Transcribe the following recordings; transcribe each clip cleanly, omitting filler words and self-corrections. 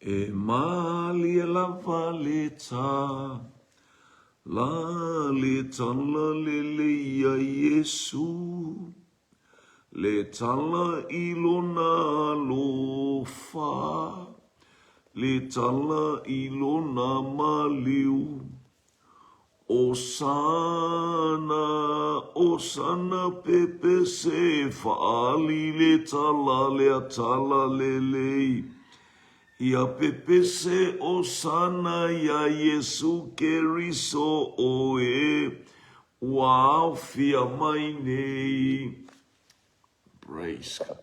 E malie lava le ta, la le tala lelei a Iesu, le tala i lona alofa, le tala i lona maliu. Osana, Osana pepese Faali le tala lea tala lelei Ia pepese Osana iā Iesu Keriso oe Ua aofia mai nei. Praise God.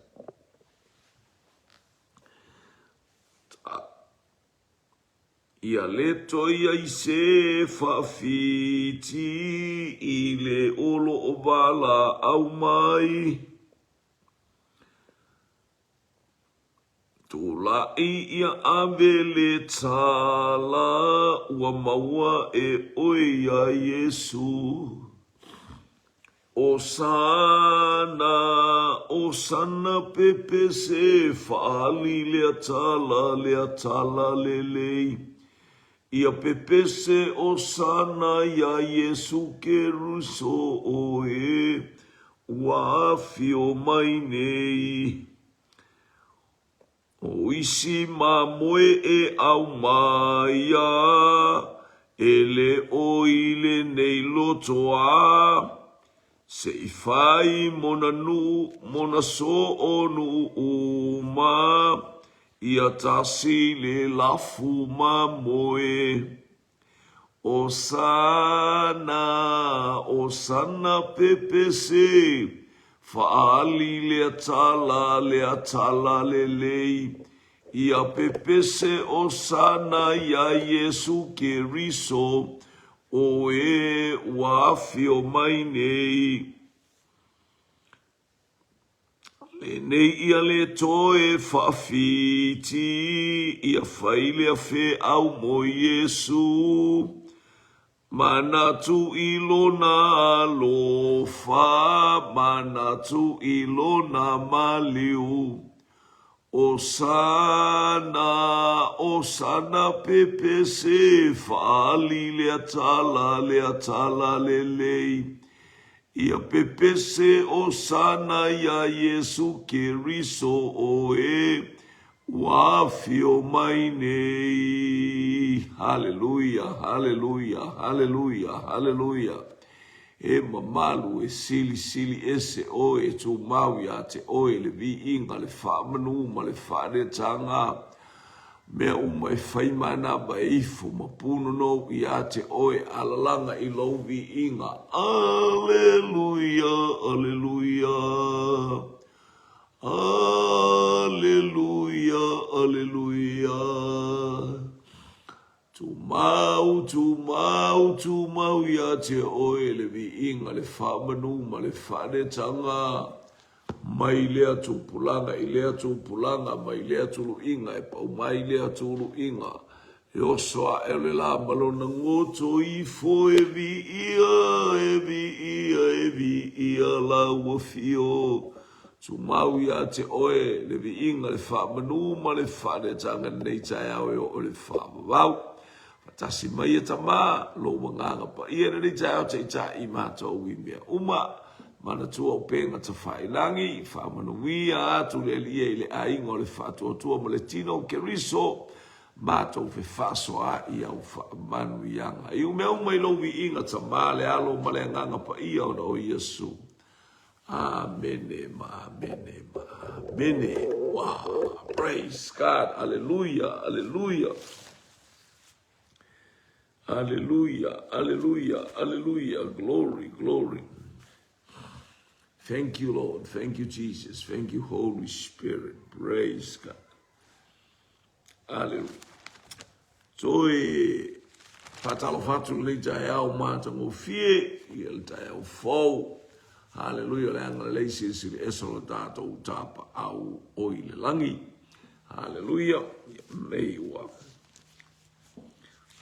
Ia le toi ai se faawhiti i le o loo valaau mai. Tulai ia ave le tala ua maua e oe ia Iesu. Osana, Osana pepese faali lea tala lea tala lelei. Ia pepese Osana ia Iesu Keruso oe ua afio mai nei. O isi mamoe e aumaia, e le o i lenei loto a, se i fai mona nuu, mona soo nuu uma, ia tasi le lafu mamoe. Osana, Osana pepese, Faali lea tala, lea tala lelei, Ia pepese Osana iā Iesu Keriso, O e ua afio mai nei. Lenei ia le toe faawhiti, ia whai lea wheau mo Iesu. Manatu i lona alofa, manatu i lona maliu. Osana, Osana pepese, whaali lea tala, lea tala lelei. Ia pepese Osana iā Iesu Keriso oe ua afio mai nei. Haleluia, haleluia, haleluia, haleluia. E mamalu e silisili ese oe e tumau iā te oe le viiga, le faamanu ma le faanetaga. Mea uma e fai manava e ifo ma pūnonou iā te oe alalaga i lou viiga. Aleluia, aleluia, aleluia, aleluia. Tumau, tumau, tumau iā te oe le viiga, le faamanu ma le faanetaga. Mai lea tupulaga i lea tupulaga, mai lea tuluiga e pau mai lea tuluiga, e oso aʻe o le lā ma lona goto ifo e viia, e viia, e viia lau afio. Tumau iā te oe le viiga, le faamanu ma le faanetaga i lenei taeao e oo i le faavavau. Faatasi mai e Tama, lou agaga paia i lenei taeao taitai i matou i mea uma. Manatua upega tafailangi, faamanuia atu le Alii i le aiga o le faatuatua ma le tino o Keriso, matou fefaasoaai i au faamanuiaga. I mea uma i lou viiga, Tama, le Alo ma le Agaga Paia ona o Iesu. Amene ma amene ma amene. Wow, praise God, aleluia, aleluia. Aleluia, aleluia, aleluia, glory, glory. Thank you, Lord. Thank you, Jesus. Thank you, Holy Spirit. Praise God. Aleluia. Toe faatalofa atu lenei taeao matagofie ia le taeao fou. Haleluia, le agalelei silisili ese o le tatou tapaau o i le lagi. Haleluia, nei ua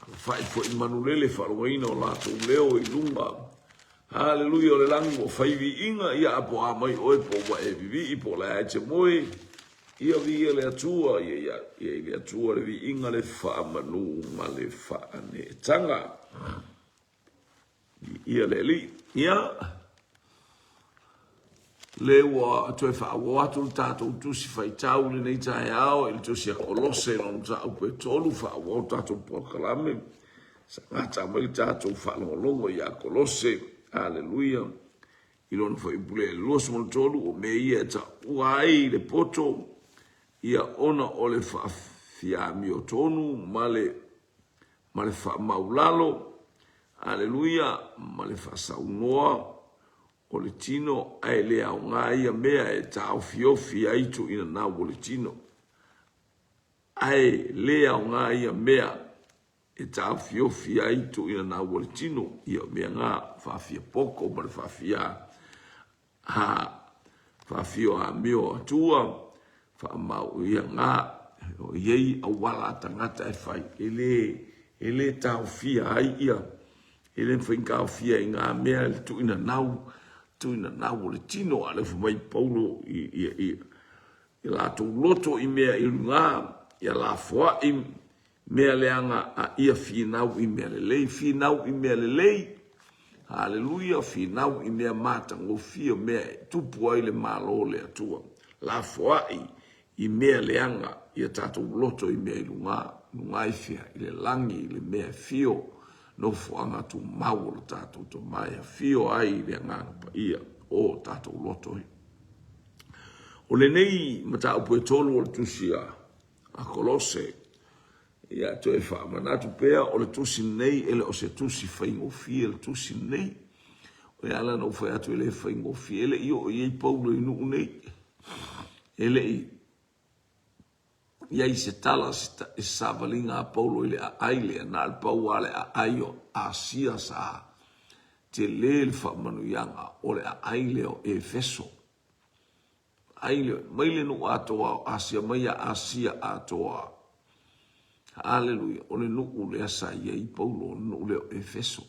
alafai foi manulele faalogoina o latou leo i luga. Haleluia, o le lagi ua fai viiga, ia a po a mai oe po ua e vivii po o le a e te moe. Ia viia le Atua, ia ia ia i le Atua le viiga le faamanu ma le faaneetaga. Viia le Alii. Ia, le ua toe faaauau atu le tatou tusi faitau i lenei taeao i le tusi a Kolose lona mataupu e 3, faaauau le tatou polokalame. Sagata mai le tatou faalogologo ia Kolose. Aleluia. I lona fuaiupu lea 23, o mea ia e taua ai le poto, ia ona o le faafiamiotonu ma le ma le faamaulalo, aleluia, ma le faasaunoa o le tino, ae le aoga ia mea e taofiofi ai tuuinanau o le tino. Ae le aoga ia mea e taofiofi ai tuuinanau o le tino, ia mea na faafia poto ma le faafia ha faafio amio atua faamau ia na o iai auala a tagata e fai e le e le taofia ai ia e le mafai ona taofia i ngā mea le tuuinanau tuuinanau o le tino a le fai mai Paulo i i i i latou loto i mea i luga ia lafoai Mea leaga a ia finau i mea lelei, finau i mea lelei, Haleluia, finau i mea matagofie, mea e tupu ai le Malo o le Atua. Lafoai i mea leaga ia tatou loto i mea i luga, luga i fea? I le lagi, i le mea e fio, nofoaga tumau o le tatou Tama e afio ai le Agaga Paia o tatou loto i. O lenei mataupu e 3 o le tusi a A Kolose, ia toe faamanatu pea o le tusi lenei e le o se tusi faigofie le tusi lenei. O le ala na ou fai atu e le faigofie, e le i oo i ai Paulo i nuu nei. E le i i ai se tala se savaliga a Paulo i le aai lea, na o le pau lava le aai o Asia sa tele le faamanuiaga o le aai lea o Efeso. Ai le, mai le nuu atoa o Asia mai ia Asia atoa. Aleluia, o le nuu lea sa i ai Paulo, o le nuu lea o Efeso.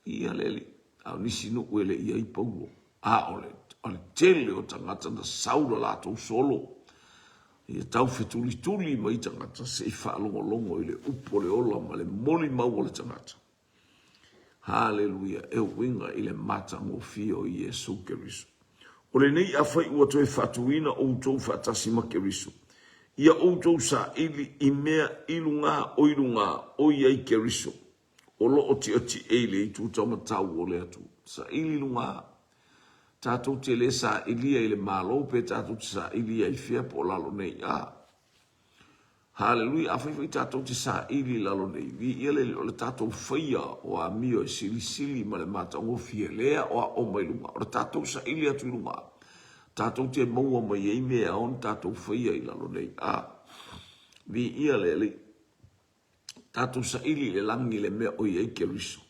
Ia le alii, a o nisi nuu e le i ai Paulo. A o le, o le tele o tagata na sau la latou solo. Ia tau fetulituli mai tagata se i faalogologo i le upu o le ola ma le molimau o le tagata. Haleluia, e uiga i le matagofie o Iesu Keriso. O lenei afai ua toe faatuina outou faatasi ma Keriso, ia outou saili i mea i luga o i luga o i ai Keriso, o lo o ti'eti'e i le itu taumatau o le Atua. Saili i luga. Tatou te le sailia i le Malo pe tatou te sailia i fea po o lalo nei. A. Haleluia! Afai foi tatou te saili i lalo nei, viia le Alii, o le tatou faia o amio e silisili ma le matagofie lea o aʻo mai luga. O le tatou saili atu i luga, tatou te maua mai ai mea e ao ona tatou faia i lalo nei. A, viia le Alii. Tatou saili i le lagi le mea o i ai Keriso.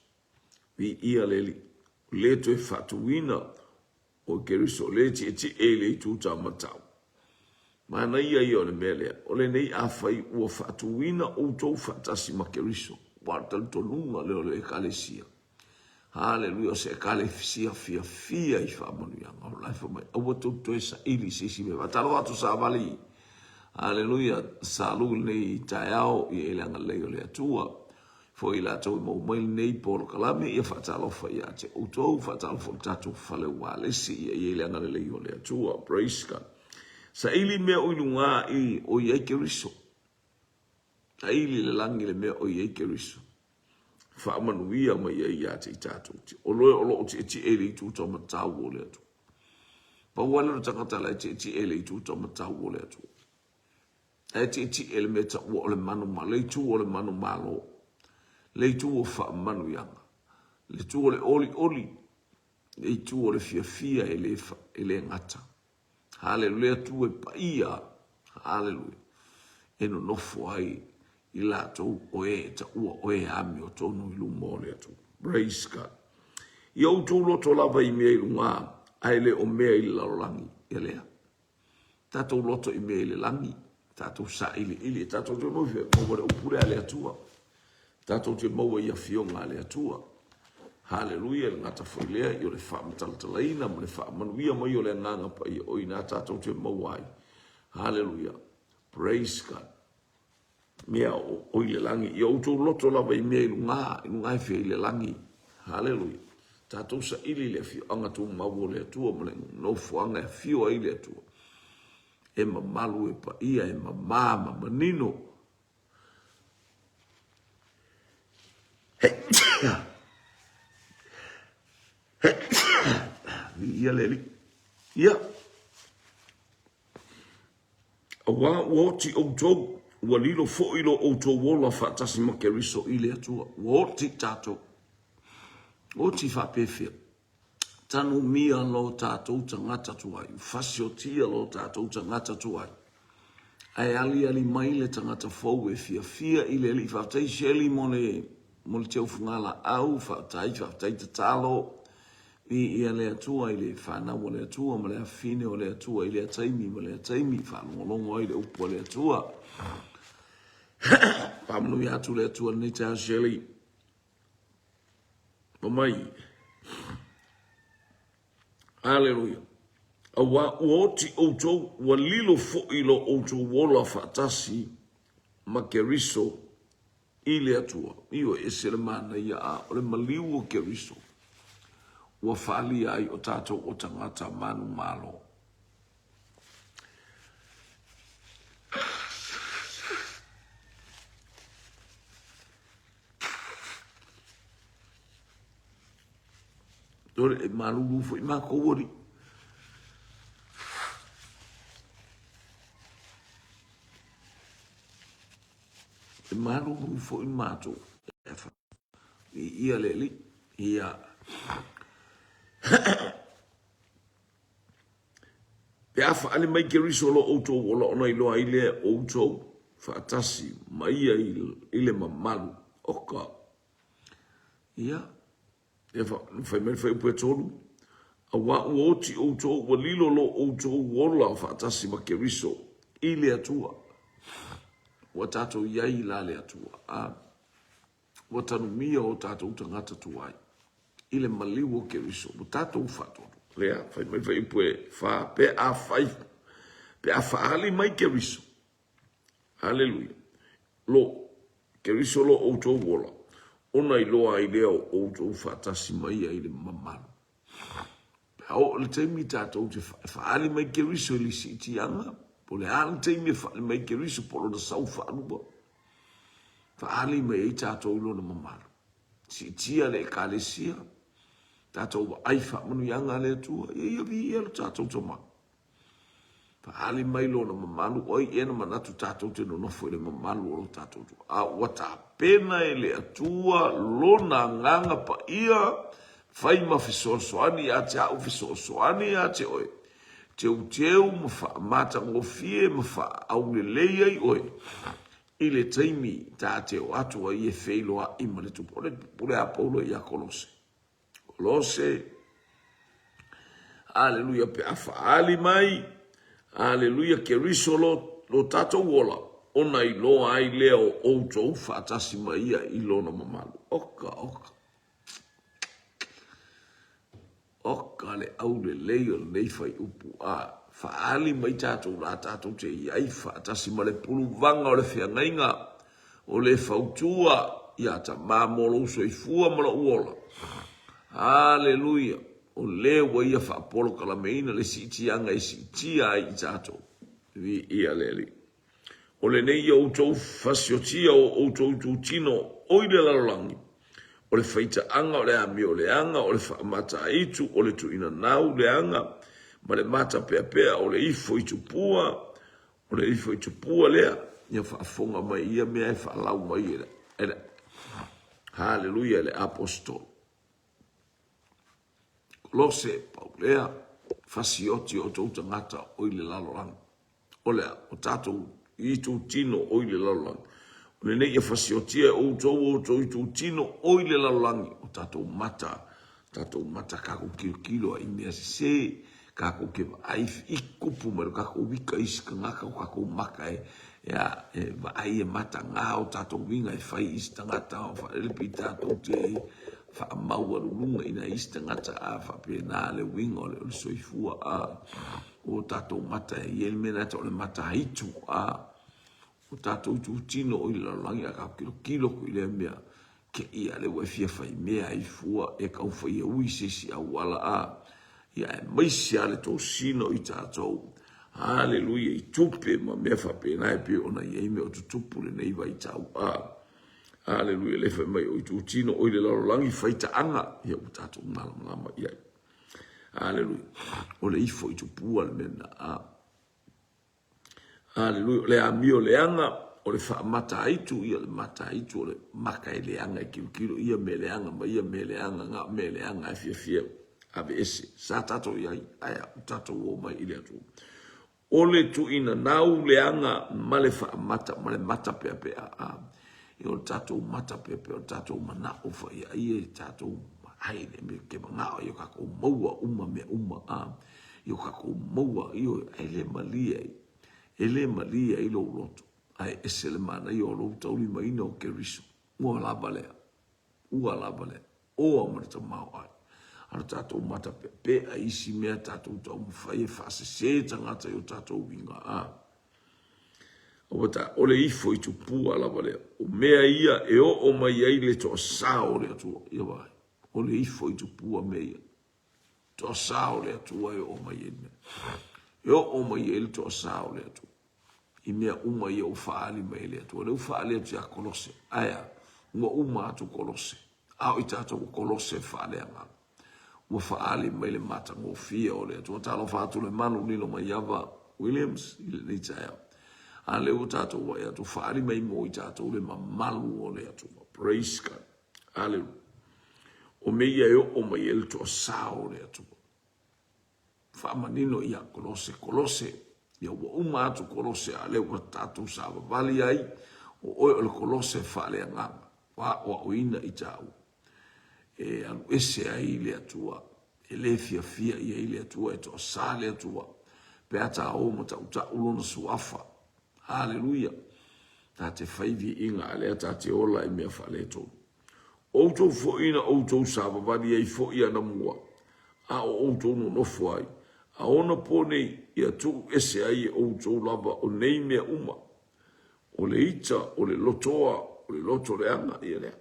Viia le Alii. O le toe faatuina O Keriso le tietie i le itu taumatau. Manaia ia o le mea lea, o lenei afai ua faatuina outou faatasi ma Keriso, ua o le talitonuga lea o le Ekalesia. Haleluia, o se Ekalesia fiafia i faamanuiaga. O la e fai mai, aua tou toe saili i se isi mea. Faatalofa atu Savali. Haleluia, salu i lenei taeao i le agalelei o le Atua. Foi i latou e maua mai lenei polokalame, ia faatalofa ia te outou, faatalofa i le tatou fale ualesi, ia i ai le agalelei o le Atua. Praise God. Saili mea o i luga i o i ai Keriso. Saili le lagi le mea o i ai Keriso. Faamanuia mai ai ia te i tatou. O loe o loo tietie i le itu taumatau o le Atua. Pau lava lea o le tagata la e tietie i le itu taumatau o le Atua. Ae tietie le mea taua o le manu ma le itu o le manu malo, le itu o faamanuiaga, le itu o le olioli, le itu o le fiafia e le, e le gata. Haleluia, le Atua e paia, haleluia, e nonofo ai i latou o e e taua o e amiotonu i luma o le Atua. Praise God. Ia outou loto lava i mea i luga, ae le o mea i le lalolagi, ia lea. Tatou loto i mea i le lagi, tatou sailiili, tatou te maua i maua le upu lea a le Atua. Tatou te maua i afioga a le Atua. Haleluia, le gata foi lea i o le faamatalatalaina ma le faamanuia mai o le Agaga Paia, o i ina tatou te maua ai. Haleluia. Praise God. Mea o i le lagi. Ia outou loto lava i mea i luga, i luga e fia i le lagi. Haleluia. Tatou saili le afioaga tumau o le Atua ma le nofoaga e afio ai le Atua. E mamalu, e paia, e mamā ma manino. Viia le Alii. Ia. Auā ua oti outou, ua lilo foi lo outou ola faatasi ma Keriso i le Atua. Ua oti tatou. Oti faapefea. Tanumia lo tatou tagata tuai, fasiotia lo tatou tagata tuai. Ae aliali mai le tagata fou e fiafia i le Alii. Faafetai Shirley mo le mo le teufugalaau, faafetai, faafetai tatalo. Viia le Atua i le fanau a le Atua ma le afine o le Atua i lea taimi ma lea taimi, faalogologo ai le upu a le Atua. Faamanuia atu le Atua i lenei taeao Shirley. Fai mai. Aleluia. Auā ua oti outou, ua lilo foi lo outou ola faatasi ma Keriso i le Atua. Ioe, ese le manaia, a o le maliu o Keriso ua faaalia ai o tatou o tagata manumalo. Tole, e malulu foi makou alii. E malulu foi matou. I ia le alii. Ia. Pe a faaali mai Keriso lo outou ola ona iloa ai lea e outou faatasi ma ia i le mamalu o ka Ia, e fai mai le fuaiupu e 3, Auā ua oti outou, ua lilo lo outou ola faatasi ma Keriso i le Atua. Ua tatou i ai la le Atua, a ua tanumia o tatou tagata tuai i le maliu o Keriso, ua tatou faatuatua. Lea, fai mai le fuaiupu e 4, pe a fai, pe a faaali mai Keriso, Haleluia. Lo, Keriso lo outou ola, ona iloa ai lea o outou faatasi ma ia i le mamalu. Pe a oo le taimi tatou te faaali mai Keriso i le siitiaga, po o le a le taimi e faaali mai Keriso po o lona sau faalua, faaali mai ai tatou i lona mamalu. Siitia le Ekalesia, tatou vaai faamanuiaga a le Atua, ia ia viia lo tatou Tama. Faaali mai lona mamalu, o ai ea na manatu tatou te nonofo i le mamalu o lo tatou Atua? A ua tapena e le Atua lona Agaga Paia, fai ma fesoasoani ia te au, fesoasoani ia te oe, teuteu ma faamatagofie ma faaaulelei ai oe i le taimi ta te o atu ai e feiloai ma le Tupu. O le pule a Paulo ia Kolose. Kolose, aleluia, pe a faaali mai, aleluia, Keriso lo, lo tatou ola, ona iloa ai lea o outou faatasi ma ia i lona mamalu. Oka, oka. Oka le aulelei o lenei fuaiupu, a faaali mai tatou la tatou te i ai faatasi ma le puluvaga o le feagaiga o le fautua ia Tama mo lou soifua ma lou ola. Haleluia! O le ua ia faapolokalameina le siitiaga e siitia ai i tatou. Viia le Alii. O lenei ia outou fasiotia o outou itutino o i le lalolagi, o le faitaaga, o le amio leaga, o le faamataitu, o le tuuinanau leaga, ma le matapeapea, o le ifo i tupua, O le ifo i tupua lea, ia faafofoga mai ia mea e faalau mai e le, e le, haleluia, e le aposetolo. Kolose, pau lea, fasioti o outou tagata o i le lalolagi. O le a, o tatou itutino o i le lalolagi. O lenei ia fasiotia e outou o outou itutino o i le lalolagi, o tatou mata Tatou mata kakou kilokilo ai i mea sese, kakou ke vaai i kupu mai lo kakou wika isi kangaka o kakou maka e ea e vaai e matagā o tatou winga e fai isi tagata o faalelepi tatou te faamaualuluga i nai isi tagata a faapena le winga o le soifua a. O tatou mata e i ai le mea lena e tau o le mata aitu, a o tatou itutino o i le lalolagi a tatou tilotilo atu i lea mea, te i a lea ua e fia fai mea ai fua e tau fai e ui se isi auala a ia aemaise lava le tosina o i tatou haleluia i tupe ma mea faapena e pei ona i ai mea o tutupu lenei vaitau a haleluia le fai mai o itutino o i le lalolagi faitaaga ia ua tatou malamalama i ai haleluia o le ifo i tupua le mea lena a Aleluia. O le amio leaga, o le faamataitu, ia le mataitu o le maka e leaga e kilokilo ia mea leaga ma ia mea leaga, na o mea leaga e fiafia aveese. Sa tatou i ai, ae a ua tatou o mai i le Atua. O le tuuina nau leaga ma le faamata ma le mata peapea a ia o le tatou mata peapea o le tatou manao foi ia ia i tatou ai le mea ke manao ia tatou maua uma mea uma a i o tatou maua, ioe, ae le malie ai, e le malie ai lou loto, ae ese le manaia o lou taulimaina o Keriso. Ua lava lea, ua lava lea, oa ma le tamaoai. A o tatou matapeapea i isi mea tatou taumafai e faasese tagata i o tatou uiga, a. Aua ta ole ifo i tupua lava lea. O mea ia e oo mai ai le toasā o le Atua. Ia vaai, ole ifo i tupua mea ia. Toasā o le Atua e oo mai ai mea. E oo mai ai le toasā o le Atua. I mea uma ia ua faaali mai e le Atua. Lea ua faaali atu ia Kolose. Ae a? Ua uma atu Kolose. A o i tatou ua Kolose faaleagaga. Ua faaali mai le matagofie o le Atua. Talofa atu le malu lilo mai Ava Williams i lenei taeao. A lea ua tatou vaai atu, faaali mai mo i tatou le mamalu o le Atua. Praise God. Aleluia. O mea ia e oo mai ai le toasā o le Atua. Faamanino ia Kolose, Kolose, ia ua uma atu Kolose, a lea ua tatou savavali ai, o oe o le Kolose faaleagaga, ua aoaoina i tāua. E alu ese ai le Atua, e le fiafia i ai le Atua, e toasā le Atua, pe a tā o ma tautau lona suafa. Haleluia! Ta te fai viiga a lea ta te ola i mea faaletonu. Outou foi na outou savavali ai foi anamua, a o outou nonofo ai, a ona po nei ia tuu ese ai e outou lava o nei mea uma, o le ita, o le lotoa, o le loto leaga, ia lea.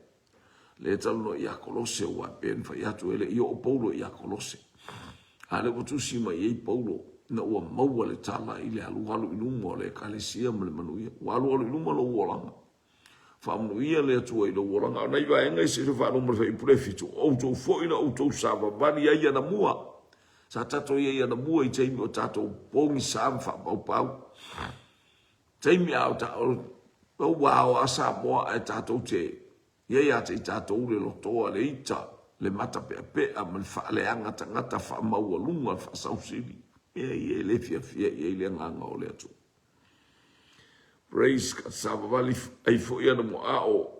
Lea e talanoa ia Kolose, aua e pei ona fai atu, e le i oo Paulo ia Kolose. A lea ua tusi mai i ai Paulo, ina ua maua le tala i le alualu i luma o le Ekalesia ma le manuia. Ua alualu i luma lou olaga. Faamanuia le Atua i lou olaga. A o nai vaega ia se i faaluma le fuaiupu lea 7, o outou foi na outou savavali ai anamua. Sa tatou i ai anamua i taimi o tatou pogisa ma faapaupau. Taimi a o o ua ao a Samoa ae tatou te i ai ia te i tatou le lotoa, le ita, le matapeapea ma le faaleaga tagata faamaualuga, le faasausili. Mea ia e le fiafia i ai le agaga o le Atua. Praise God. Savavali ai foi ana mua o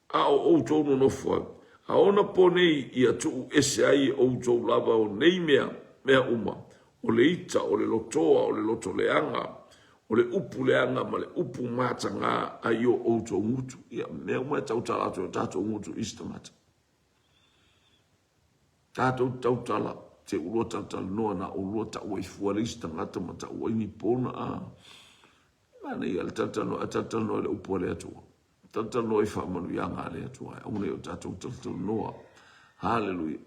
A o outou nonofo ai, a ona po nei ia tuu ese ai e outou lava o nei mea, mea uma, o le ita, o le lotoa, o le loto leaga, o le upu leaga ma le upu matagā ai o outou gutu. Ia, mea uma e tautala atu e o tatou gutu i isi tagata. Tatou te tautala, te ulua talatalanoa na ulua tau ai fua le isi tagata ma tau ai ni pona a. Manaia le talatalanoa, ae talatalanoa i le upu a le Atua. Talatalanoa i faamanuiaga a le Atua, ae aua ne i o tatou talatalanoa. Haleluia.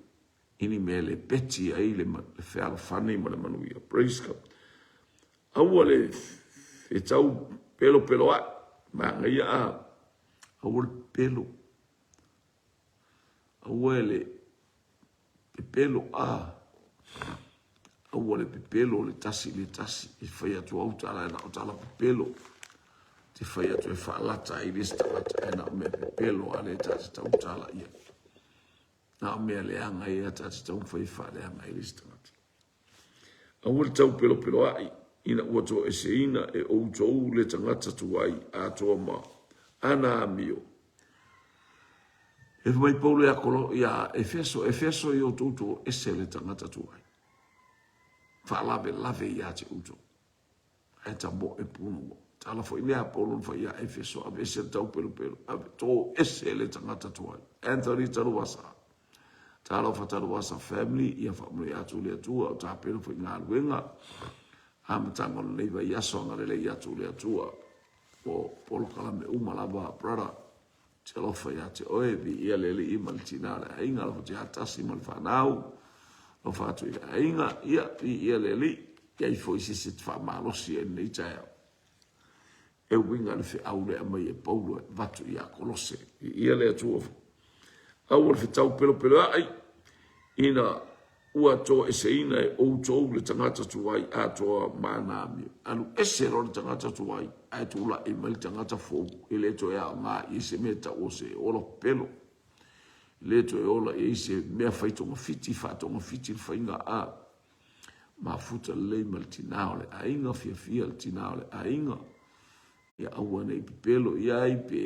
I ni mea e le peti ai le fealofani ma le manuia. Praise God. Aua le fetau pelopeloa'i. Manaia a. Aua le pelo. Aua le pepelo a. Aua le pepelo le tasi i le tasi. E fai atu au tala e na o tala pepelo. Te fai atu e faalata ai le isi tagata e na o mea pepelo a le ta te tautala ia. Na o mea leaga ia ta te taumafai e faaleaga ai le isi tagata. Aua le taupelopeloa'i ina ua toeseina e outou le tagata tuai atoa ma ana amio. E fai mai Paulo ia Kolo, ia Efeso, Efeso i outou toese le tagata tuai. Faalavelave ia te outou. Ae tamoe punua. Tala foi lea a Paulo na fai ia Efeso, aveese le taupelopelo, ave, toese le tagata tuai. Anthony Taluasa. Talofa Taluasa family, ia faamanuia atu le Atua o tapena foi galuega. Amataga o lenei vaiaso agalelei atu le Atua o polokalame uma lava brother. Te alofa ia te oe, viia le Alii ma le tina o le aiga, alofa te atasi ma le fanau, alofa atu i le aiga, ia, viia le Alii, iai foi se isi e te faamalosi ai i lenei taeao. E uiga le feau lea aumai e Paulo e avatu ia Kolose. Viia le Atua. Aua le fetau pelopeloa'i ina ua toeseina e outou le tagata tuai atoa ma ana amio. Alu ese loa le tagata tuai ae tula'i mai le tagata fou e le toe aoga i ai se mea tau o se ola pepelo. E le toe ola i ai se mea fai togafiti, faatogafiti le faiga a mafuta lelei ma le tinā o le aiga, fiafia le tinā o le aiga. Ia aua ne i pepelo i ai pe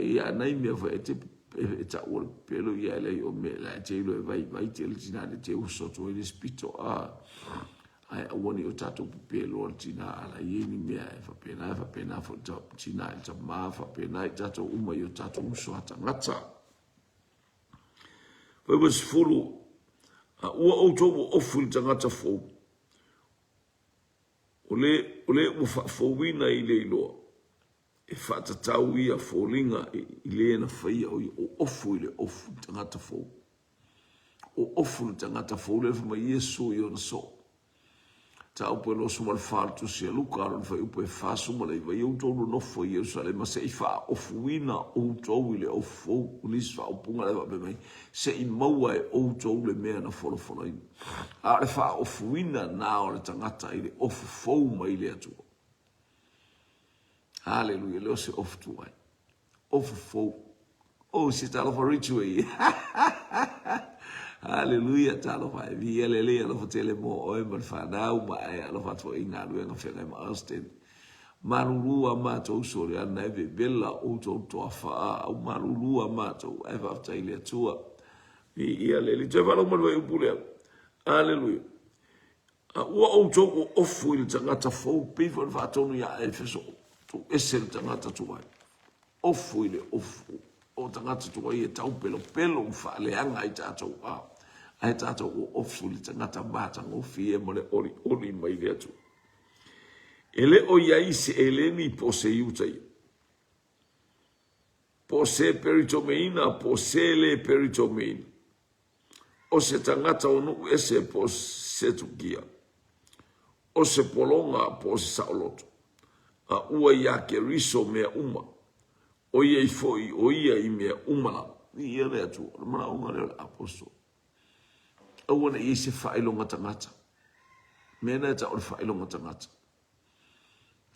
ia nai mea foi e te e taua le pepelo ia e leai o mea la e te iloa e vaivai tele tinā le te uso atu ai le isi pito a ae aua ne i o tatou pepelo le tinā a la i ai ni mea e faapena e faapena foi le tinā i le tamā faapena i tatou uma i o tatou uso a tagata. 90 a ua outou ua ofu i le tagata fou O le, o le ua faafouina i le iloa, e faatatau ia foliga i le na faia o ia, o ofu i le ofu le tagata fou. O ofu le tagata fou lea fai mai Iesu i ona soo. Taupu e 24 o le Tusi a Luka, lona fuaiupu e 49, ia outou nonofo i Ierusalema se i faaofuina outou i le ofu fou. O nisi faaupuga la e faapea mai, se i maua e outou le mea na folafolaina. A o le faaofuina na o le tagata i le ofu fou mai le Atua. Haleluia, le o se ofu tuai. Ofu fou. Oh, se talofa Ridgeway. Haleluia, talofa e viia le Alii, alofa tele mo oe ma le fanau, ma e alofa atu foi i galuega feagai ma Austin. Malulu a matou uso le ana e vevela outou toafa au malulu a matou ae faafetai i le Atua. Viia le Alii. Toe faalogo mai le fuaiupu lea. Aleluia. A ua outou ua ofu i le tagata fou, pei foi ona faatonu ia Efeso, tuu ese le tagata tuai. Ofu i le ofu. O tagata tuai e taupelopelo ma faaleaga ai tatou a. Ae tatou ua ofu i le tagata matagofie ma le olioli mai le Atua. E le o i ai se Eleni po o se Iutaia. Po o se peritomeina po o se le peritomeina, o se tagata o nuu ese po o se Tukia, o se pologa po o se saoloto, a ua iā Keriso mea uma, ʻoiai foi ʻo ia i mea uma lava. Viia le Atua, o le manaoga lea o le apostle. Aua ne i i ai se faailoga tagata. Mea na e tau o le faailoga tagata.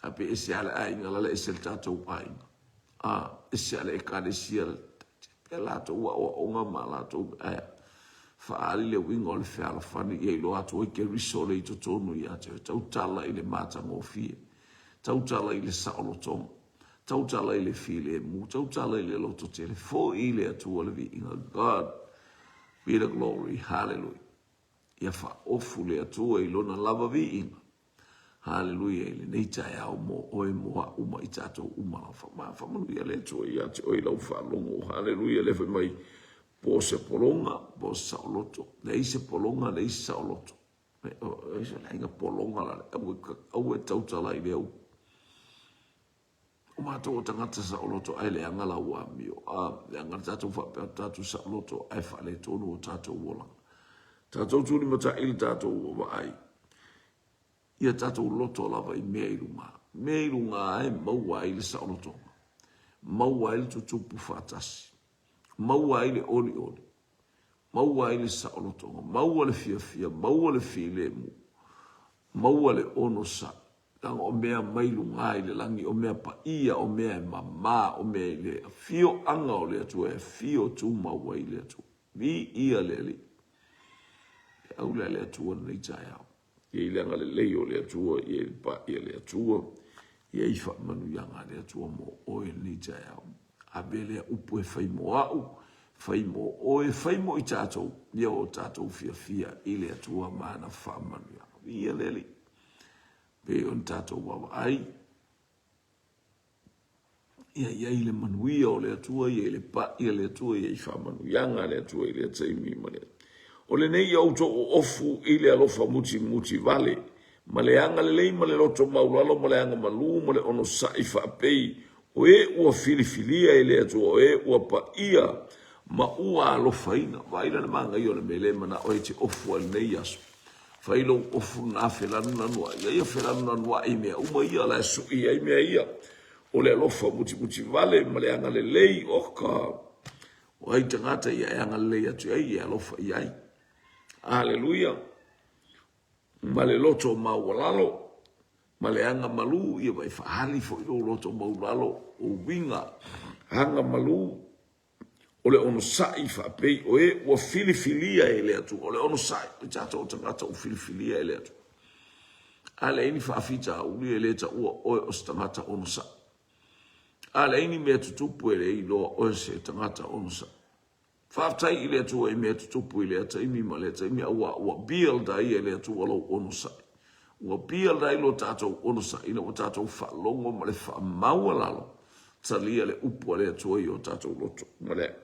A pe ese lava le aiga, la le ese le tatou aiga. A, ese lava le ekalesia, pea latou aoaoga ma latou ae faaali le uiga o le fealofani ia iloa atu ai Keriso le i totonu ia te oe. Tautala i le matagofie, tautala i le saolotoga, tautala i le filemu, tautala i le lototele. Foi i le Atua le viiga. God be the glory. Hallelujah. Ia faaofu le Atua i lona lava viiga. Haleluia i lenei taeao mo oe mo a'u ma i tatou uma lava. Faamanuia le Atua ia te oe i lau faalogo. Haleluia lea fai mai po o se pologa po o se saoloto. Leai se pologa leai se saoloto. E se aiga pologa la aua e tautala i lea upu. O matou o tagata saoloto ae leaga lau amio. A leaga le tatou faapea o tatou saoloto ae faaletonu o tatou olaga. Tatou tulimata'i le tatou vaai ia tatou loto lava i mea i luga. Mea i luga e maua ai le saolotoga, maua ai le tutupu faatasi, maua ai le olioli, maua ai le saolotoga, maua le fiafia, maua le filemu, maua le onosai. Leaga o mea mai luga i le lagi, o mea paia, o mea e mama, o mea i le afioaga o le Atua e afio tumau ai le Atua. Viia le Alii. Feau lea a le Atua lenei taeao. Ia i le agalelei o le Atua, ia i le pa'i a le Atua, ia i faamanuiaga a le Atua mo oe lenei taeao. Ave lea upu e fai mo a'u, fai mo oe, fai mo i tatou, ia o tatou fiafia i le Atua ma ana faamanuiaga. Viia le Alii. Pei ona tatou vaavaai, ia i ai le manuia o le Atua, ia i le pa'i a le Atua, ia i faamanuiaga a le Atua i lea taimi ma lea. O lenei ia outou oofu i le alofa mutimuti vale. Ma le agalelei ma le loto maualalo ma le agamalu ma le onosai faapei o e ua filifilia e le Atua, o e ua paia ma ua alofaina. Vaai la le manaia o le mea lea e manao ai e te ofu ai i lenei aso. Fai lou ofu lena felanulanuai. Ia ia felanulanuai i mea uma ia la e sui ai mea ia. O le alofa mutimuti vale ma le agalelei, oka, o ai tagata ia e agalelei atu i ai, e alofa i ai. Aleluia! Ma le loto maualalo, ma le aga malū, ia ma e faaali foi lou loto maulalo, o uiga aga malū, o le onosai faapei o e ua filifilia e le Atua. O le onosai, o tatou o tagata ua filifilia e le Atua. A leai ni faafitauli e le taua oe o se tagata onosai. A leai ni mea tutupu e le iloa oe se tagata onosai. Faafetai i le Atua i mea tutupu i lea taimi ma lea taimi auā ua build ai e le Atua lou onosai. Ua build ai lo tatou onosai ina ua tatou faalogo ma le faamaualalo talia le upu a le Atua i o tatou loto. Ma le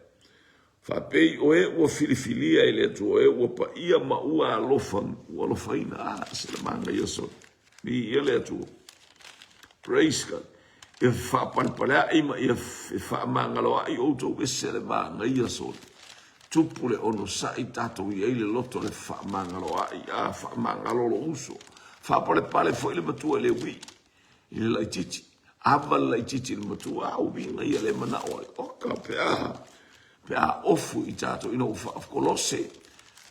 faapei o e ua filifilia e le Atua, o e ua paia ma ua alofa, ua alofaina. Ah, se le manaia sole. Viia le Atua. Praise God. Ia faapalepaleaʻi ma ia fefaamagaloaʻi outou ese le manaia sole. Tupu le onosai tatou i ai le loto le fefaamagaloaʻi. A faamagalo lou uso. Faapalepale foi le matua i le uii i le laitiiti. Ava le laitiiti i le matua. A uiga ia le manao ai. Oka pe a pe a ofu i tatou ina ua faakolose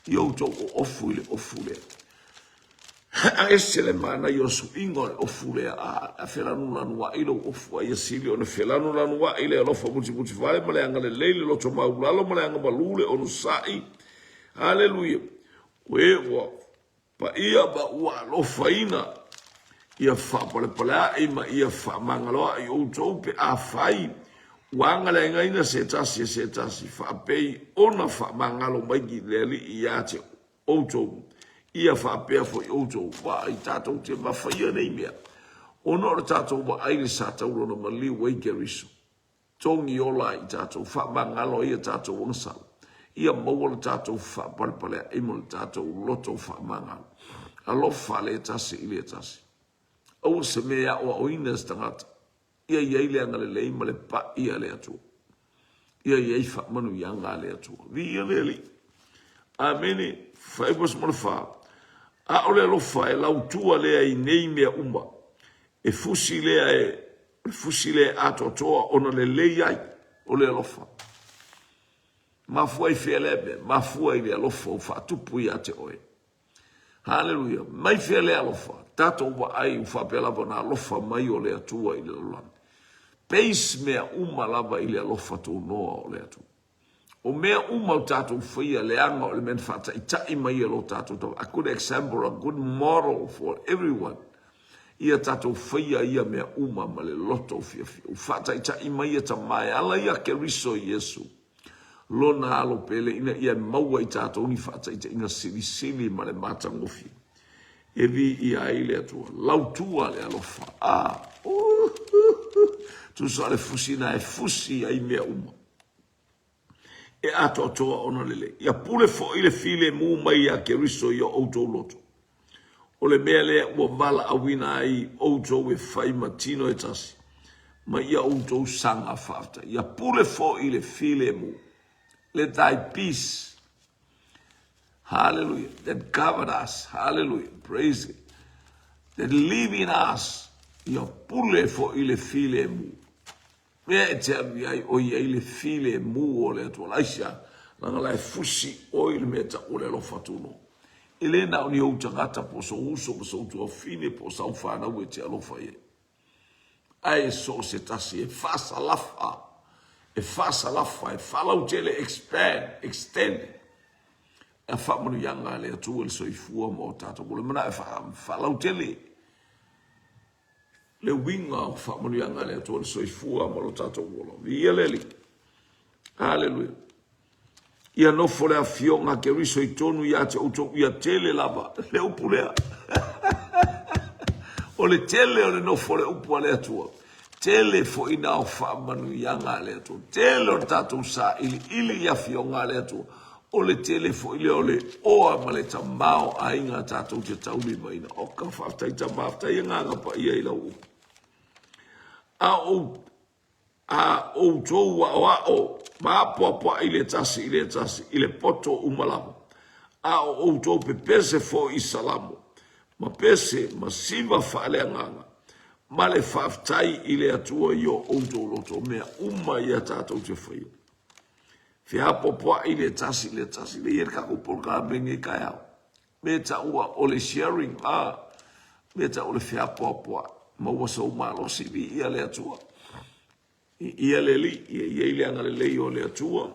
i outou o ofu i le ofu lea. A ese le manaia o le suiga o le ofu lea, a felanulanuai lou ofu, a ia sili ona felanulanuai le alofa mutimutivale ma le agalelei, le loto maulalo ma le agamalu, le onosai. Aleluia! O e ua paia ma ua alofaina, ia faapalepaleaʻi ma ia faamagaloaʻi outou pe afai ua agaleagaina se tasi e se tasi, faapei ona faamagalo mai le Alii ia te outou, ia faapea foi outou vaai tatou te mafaia nei mea, ona o le tatou vaai le sa taula na maliu ai Keriso, togi ola ai tatou, faamagalo ai a tatou agasala, ia maua le tatou faapalepaleaʻi ma le tatou loto faamagalo. Alofa le tasi i le tasi. Aua se mea e aoaoina e se tagata, Ia i ai le agalelei ma le paʻi a le Atua. Ia i ai faamanuiaga a le Atua. Viia le Alii. Amene. 94. A o le alofa e lautua lea i nei mea uma, e fusi lea e, o le fusi lea e atoatoa ona lelei ai, o le alofa. Mafua i fea lea mea? Mafua i le alofa ua faatupu ia te oe. Haleluia! Mai fea le alofa? Tatou vaai ua faapea lava ona alofa mai o le Atua i le lalolagi. Base mea uma lava i le alofa tunoa o le Atua. O mea uma o tatou faia, leaga o le mea na faataitai mai e lo tatou tama. A good example, a good model for everyone. Ia tatou faia ia mea uma ma le loto fiafia. Ua faataitai mai e tama e ala ia Keriso Iesu. Lona alo pele ina ia maua i tatou ni faataitaiga silisili ma le matagofie e viia ai le Atua. Lautua le alofa. A, uh, uh, uh. Tusa o le fusi na e fusi ai mea uma. E atoatoa ona lelei. Ia pule foi le filemu mai ia Keriso i o outou loto. O le mea lea ua valaauina ai outou e fai ma tino e tasi, ma ia outou saga faafetai. Ia pule foi le filemu. Let thy peace, hallelujah, that covered us, hallelujah, praise it, that live in us, ia pule foi le filemu. Mea e te alu i ai, o i ai le filemu o le Atua. Aisea? Leaga la e fusi oe i le mea tau o le alofa tunoa. E le na o ni ou tagata po o sou uso po o sou tuafine po o sau fanau e te alofa i ai. Ae so o se tasi e faasalafa, e faasalafa, e faalautele, expand, extend. A faamanuiaga a le Atua i le soifua ma o tatou. O le manao e faalautele. Le uiga o faamanuiaga a le Atua le soifua ma lo tatou ola. Viia le Alii. Haleluia. Ia nofo le afioga a Keriso i tonu ia te outou, ia tele lava le upu lea. O le tele o le nofo o le upu a le Atua. Tele foi na o faamanuiaga a le Atua. Tele o le tatou sailiili i afioga a le Atua. O le tele foi lea o le oa ma le tamaoaiga tatou te taulimaina. O ka faafetai Tama, faafetai Agaga Paia i lau upu. A o a outou aoao ma apoapoai le tasi i le tasi i le poto uma lava, a o outou pepese foi i salamo, ma pese ma siva faaleagaga, ma le faafetai i le Atua i o outou loto, mea uma ia tatou te faia. Feapoapoai le tasi i le tasi, lea e i ai le tatou polokalame i lenei taeao. Mea e taua o le sharing, a, mea e taua o le feapoapoai, maua sou malosi, viia le Atua. Viia le Alii, ia i ai le agalelei o le Atua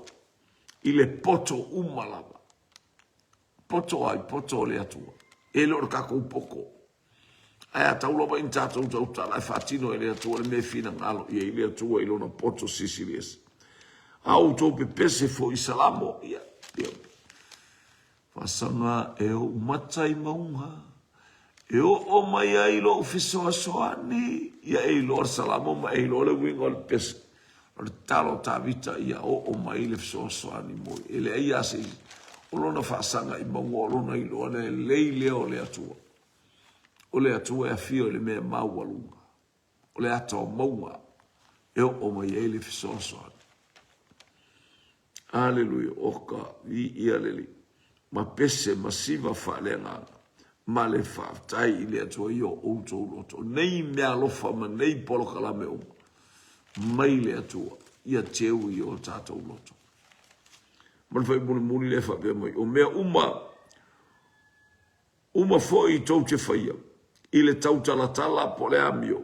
i le poto uma lava. Poto ai, poto o le Atua. E le o le tatou poto. Ae a tau lava ina tatou tautala e faatino e le Atua le mea e finagalo i ai le Atua i lona poto sisili ese. A outou pepese foi i Salamo, ia, ia. Faasaga e ou mata i mauga, e oo mai ai lou fesoasoani. Ia e iloa le Salamo ma e iloa le uiga o le pese. O le tatalo a Tavita ia oo mai le fesoasoani mo ia. E leai lava se isi. O lona faasaga i mauga o lona iloa le lelei lea o le Atua. O le Atua e afio i le mea maualuga. O le ata o mauga e oo mai ai le fesoasoani. Aleluia, o ka viia le Alii, ma pese ma siva faaleagaga, ma le faafetai i le Atua i o outou loto. Nei meaalofa ma nei polokalame uma, mai le Atua, ia teu i o tatou loto. Ma le fai mulimuli lea faapea mai, o mea uma Uma foi tou te faia i le tautalatala po o le amio,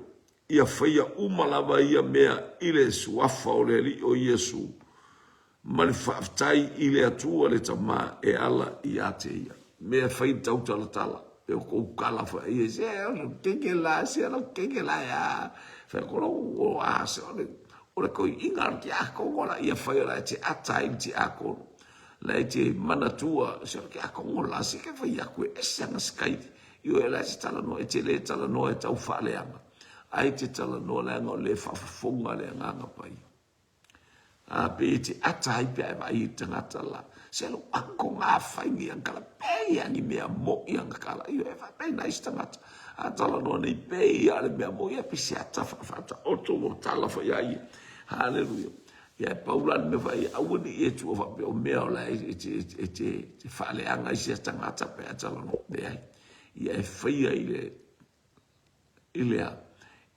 ia faia uma lava ia mea i le suafa o le Alii o Iesu, ma le faafetai i le Atua le Tama e ala ia te ia. Mea e fai i le tautalatala, e o kou kala foi ia se o le keke la se o le keke la ya fai ko lo o a se o le o le koi inga o le tiakono la ia fai o la e te ata ai le tiakono. La e te manatua, se o ke akongo la se ke fai aku e ese anga skaiti. Ioe la e te talanoa, e te le talanoa e tau faaleaga. Ae te talanoa leaga o le faafofoga le Agaga Paia. A pe e te ata ai pe a e vaai i le tagata la. Se lo ako ngā whai ni ang kala pe ia ni mea mo i ang kala. Ioe e whai pe nai se tagata. A talanoa nei pe ia le mea mo ia pe se ata whaata oto mo tala whai ai. Hallelujah. Ia e pau la le mea whai, aua ne i e tua whapea o mea o la e te, e te, te whaaleanga i sea tangata pe a talanoa leai. Ia e whaia i le, i le a,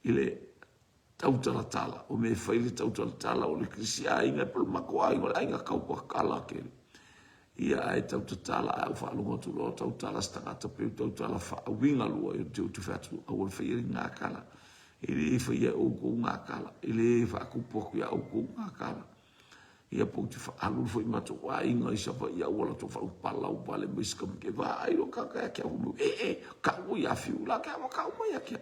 i le tautalatala, o mea e whai le tautalatala o le krisi aiga, e polo mako aiga, o le aiga kaupakala kele. Ia ae tautatala ae au whaalongo atu loa tautala se tangata peu tautala whaawinga lua i o te utu wheatu aua le whaia i ngā kala. E le whaia e oukou ngā kala, e le whaakupu aku ia oukou ngā kala. Ia pou te whaaluru whai matou aiga i sapa ia ua latou whalu palau wale mai ska ke wā ai lo kaka ia kia umu e e ka ua ia fiu la kia waka uma ia kia.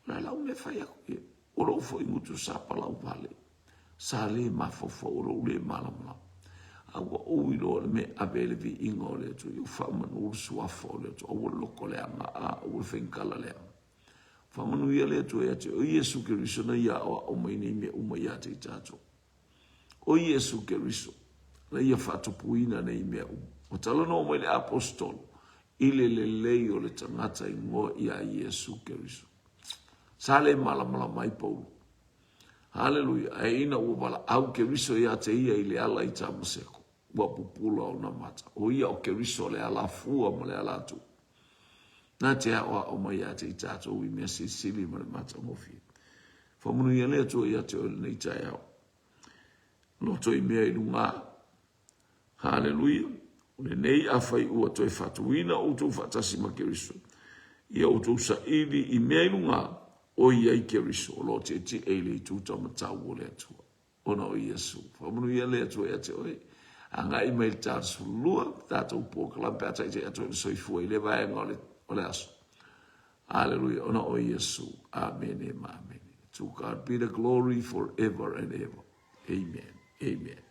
La lau me whai aku e o lou foi ngutu sa palau wale. Sa le mafaufau o lou le malamalama. A ua ou iloa le mea ave ai le viiga o le Atua, ia faamanu le suafa o le Atua, aua le loko leaga, a aua le faigakala leaga. Faamanuia le Atua ia te oe, o Iesu Keriso na ia aoao mai nei mea uma ia te i tatou. O Iesu Keriso na ia faatupuina nei mea uma. Ua talanoa mai le Aposetolo i le lelei o le tagata ingoa ia Iesu Keriso. Sa le malamalama ai Paulo. Haleluia. Ae ina ua valaau Keriso ia te ia i le ala i Tamaseko, ua pupula ona mata. O ia o Keriso le alafua ma le alatu. Na te aoao mai ia te i tatou i mea silisili ma le matagofie. Faamanuia le Atua ia te oe lenei taeao. Loto i mea i luga. Haleluia. O lenei afai ua toe faatuina outou faatasi ma Keriso, ia outou saili i mea i luga, o i ai Keriso, o lo o tietie i le itu taumatau o le Atua. Ona o Iesu. Faamanuia le Atua ia te oe. Agai mai i le ta 12, tatou polokalame pe a taitai atu ai le soifua i le vaega o le, o le aso. Haleluia. Ona o Iesu. Amene ma amene. To God be the glory forever and ever. Amen. Amen.